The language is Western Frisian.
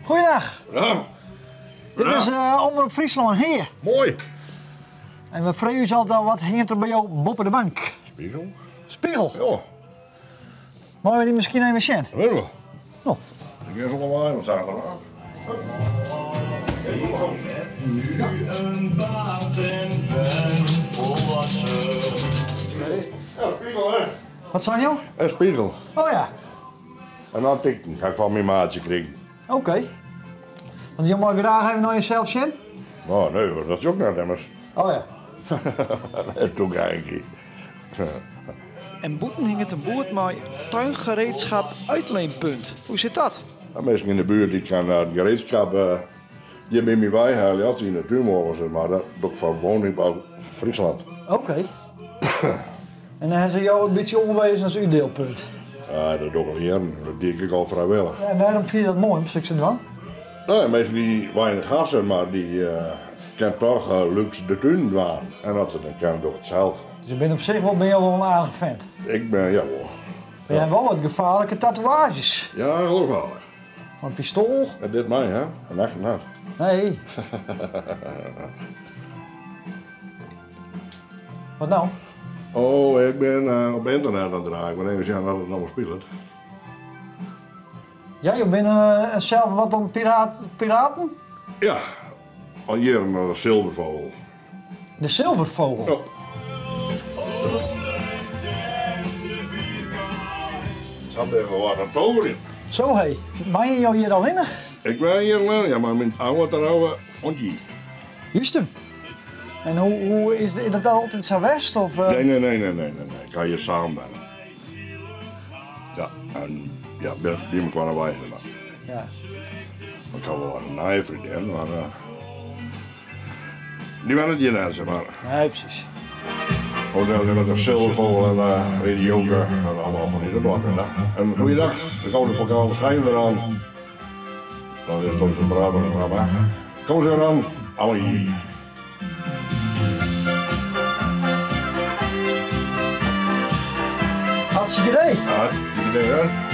Goeiedag. Ja. Dit is eh, Omrop Fryslân Hea. Moai. En we freegje ús altyd wat hinget der by jo boppe de bank? Spiegel. Spiegel? Ja. Meie we dy miskien even sjen? Dat wit ik wol. No. Ik gean wol wei, want achterôf. Nu een baard en ben volwassen. Ja, spiegel hè. Wat sei jo? Een spiegel. Oh ja. En dan tikken, ha ik fan myn maatsje krigen. Oké. Want jo meie graach even nei josels sjen? No, nee, dat is ook net immers. Oh ja. Dat doe ik eigenlijk. En bûten hinget in boerd mei tuingereedschap uitleenpunt. Hoe sit dat? De minsken yn de buert dy kinne it gereedskap hjir by my weihelje as se yn de tún wolle, sis mar. Dat doch ik foar Woningbouw Friesland. Oké. En dan hawwe se jo in bytsje oanwezen as útdielpunt? Ja, dat doch ik al jierren. Dat die ik ek al frijwillich. En wêrom fine jo dat moai om soks te dwaan? No, minsken dy't weinich ha, sis mar, dy kinne toch lúks de tún dwaan. En as se dat kinne, doch it sels. Dus je binne op sich wol, binne jo wol in aardige vent? Ik bin, ja wol. Mar je hawwe wol wat gefaarlike tatoeaazjes. Ja, hiel gefaarlik. In pistoal. En dit mei, hè? In echte net. Nee. Wat no? Oh, ik bin op ynternet oan it draaien. Ik wol even sjen wat it no spilet. Ja, jo binne sels wat oan piraten? Ja, al jierren de Zilvervogel. De Zilvervogel? Ja. Sa binne we wat oan it toverjen. Zo hé, wenje jo hjir allinnich? Ik wenje hjir allinnich, ja, mei myn oude trouwe hûntsje. Júst. En hoe is dat altyd sa west? Of? Nee, nee, nee, nee, nee, nee. Ik ha hjir samen wenne. Ja, en ja, by mekoar wei, mar. Ja. Ik ha wol in nije freondin, mar dy wennet hjir net, sis mar. Nee, presys. Oh, dan met een zilvervogel en uh, Joker en allemaal van die dat En goeiedag, dan komen de lokale schijven eraan. Dan is het ook zo'n Brabant programma. Kom ze eraan, Allee. Hartstikke idee. Ja, idee hè.